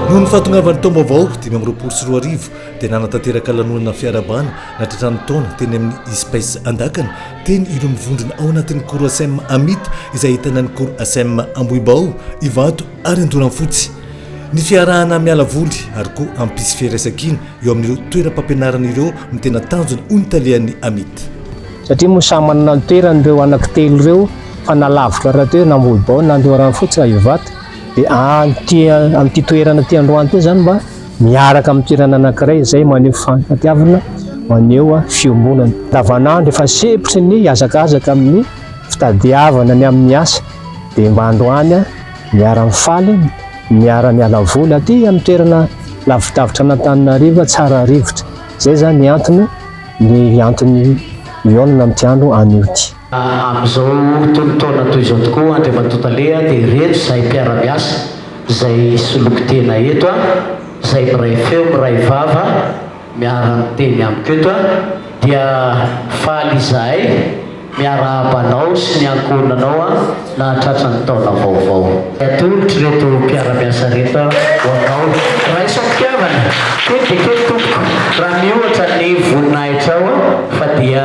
Noho ny fahatongavan'ny taom-baovao 2025 dia nanatanteraka lanonana fiarahabana nahatratra ny taona teny amin'ny Ispace Andakana teny ireo mivondrona ao anatin'ny Cours Asem Amit izay ahitana ny Cours Asem Ambohibao, Ivato ary Andoranfotsy. Ny fiarahana miala voly ary koa hampisy firaisankina eo amin'ireo toeram-pampianarana ireo no tena tanjona hoy ny talehan'ny Amit. Satria moa samy manana ny toerany ireo anankitelo ireo fa na lavitra rahateo na Ambohibao na Andoharanofotsy na Ivato dia an'ity amin'ity toerana ity androany ity izany mba miaraka amin'ny toerana anankiray izay maneho fifankatiavana, maneho fiombonana. Andavanandro efa sempotry ny hazakazaka amin'ny fitadiavana ny amin'ny asa dia mba androany miara-mifaly, miara-miala voly aty amin'ny toerana lavidavitra an'Antananarivo tsara rivotra. Izay izany ny antony ny antony hihaonana amin'ity andro anio ity. Amin'izao tonon-taona toy izao tokoa Andriamatoa Tale dia ireto izahay mpiara-miasa izay hisoloky tena eto izay miray feo miray vava miara-miteny amiko eto dia faly izahay Miarahaba anao sy ny ankohonanao nahatratra ny taona vaovao. Atolotro ireto mpiara-miasa ireto ho anao. Raiso am-pitiavana, kely dia kely tompoko, raha miohatra ny voninahitrao fa dia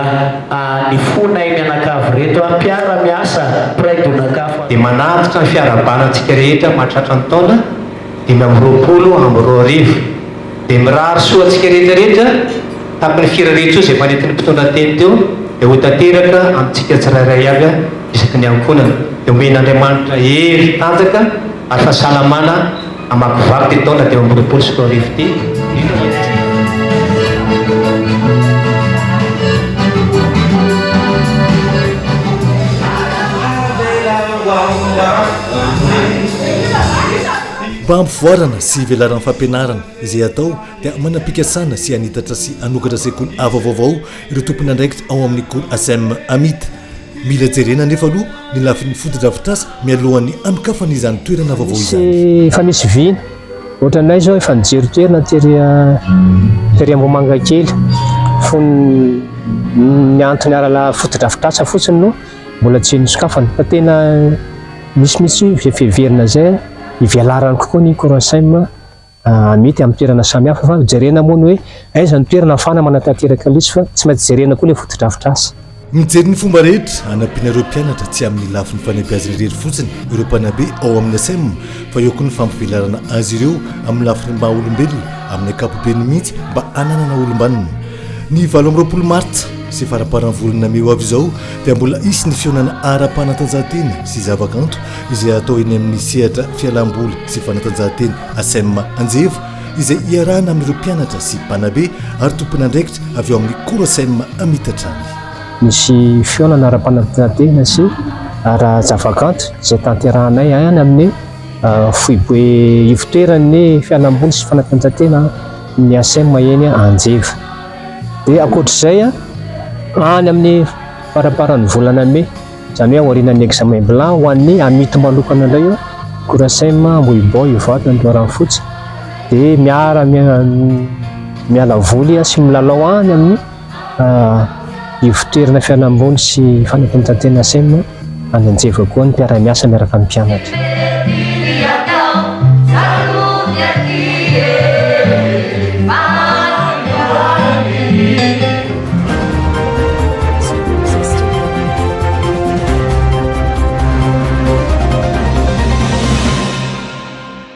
ny fonay mianakavy ireto mpiara-miasa, mpiray donak'afo. Dia manatitra ny fiarahabana antsika rehetra mahatratra ny taona 2025. Dia mirary soa antsika rehetra rehetra, tamin'ny ny firariantsoa izay efa nentin'ny mpitondra teny teo dia ho tanteraka amintsika tsirairay avy isaky ny ankohonana. Dia omen'Andriamanitra hery, tanjaka ary fahasalamana hamakivaky ity taona 2025 ity. Mba hampivoarana sy hivelaran'ny fampianarana izay atao dia manam-pikasana sy hanitatra sy hanokatra sekoly avo vaovao ireo tompon'andraikitra ao amin'ny Cours Asem Amit. Mila jerena anefa aloha ny lafiny fotodrafitrasa mialohan'ny hanokafana izany toerana vaovao izany. Misy efa misy vina, ohatranay izao efa nijery toerana tery tery Ambohimangakely, fony ny antony ara fotodrafitrasa fotsiny no mbola tsy nosokafana fa tena Misy mihitsy izay fiheverana izay hivelarany kokoa ny Corensaim mety amin'ny toerana samihafa fa jerena moa ny hoe aiza ny toerana ahafahana manatanteraka ilay izy fa tsy maintsy jerena koa ilay fotodrafitrasa. Mijery ny fomba rehetra hanampiana ireo mpianatra tsy amin'ny lafiny fanabeazana irery fotsiny ireo mpanabe ao amin'ny ASEM fa eo koa ny fampivelarana azy ireo amin'ny lafiny maha olombelona amin'ny ankapobeny mihitsy mba hananana olom-banona. Ny 28 martsa sy faramparan'ny volana mey ho avy izao dia mbola hisy ny fihaonana ara-panatanjahantena sy zavakanto izay hatao eny amin'ny sehatra fialamboly sy fanatanjahantena ASEM Anjeva izay hiarahana amin'ireo mpianatra sy mpanabe ary tompon'andraikitra avy ao amin'ny Cours ASEM Amita hatrany. Misy fihaonana ara-panatanjahantena sy ara-javakanto izay tanterahanay any amin'ny foibe ivotoeran'ny fialamboly sy fanatanjahantena ny ASEM eny Anjeva. Dia ankoatr'izay, any amin'ny faramparan'ny volana mey, izany hoe aorianan'ny examen blanc ho an'ny AMIT manokana indray io, Courasem, Ambohibao, Ivato, Andoharanofotsy, dia miara miala voly sy milalao any amin'ny ivotoerana fialamboly sy fanatanjahantena ASEM any Anjeva koa ny mpiara-miasa miaraka amin'ny mpianatra.